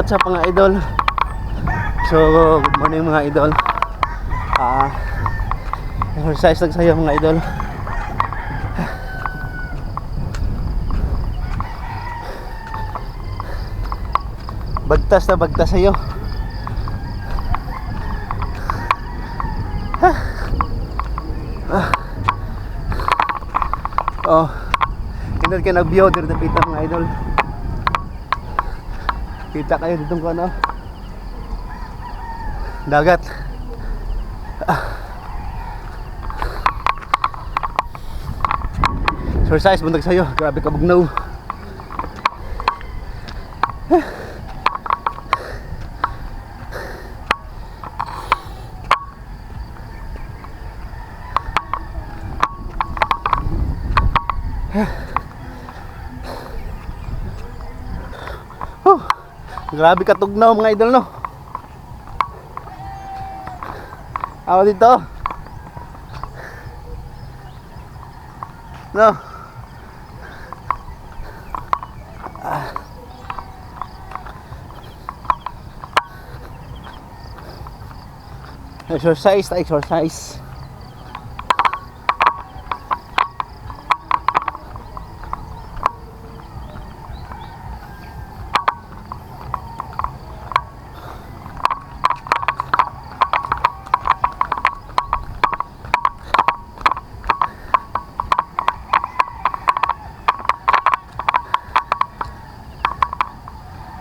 What's up, mga idol? So, good morning, mga idol. Exercise lang sa'yo, mga idol. Bagtas na bagtas sa'yo. Oh, hindi kayo nag-view dito pita, mga idol. Kita kayo dito ko ano? Dagat. Ah. Exercise buntag sa'yo. Grabe ka bugnaw. Oh, grabe ka tugnaw, mga idol, no. Ako dito. No. Ah. Exercise ta, exercise.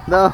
No.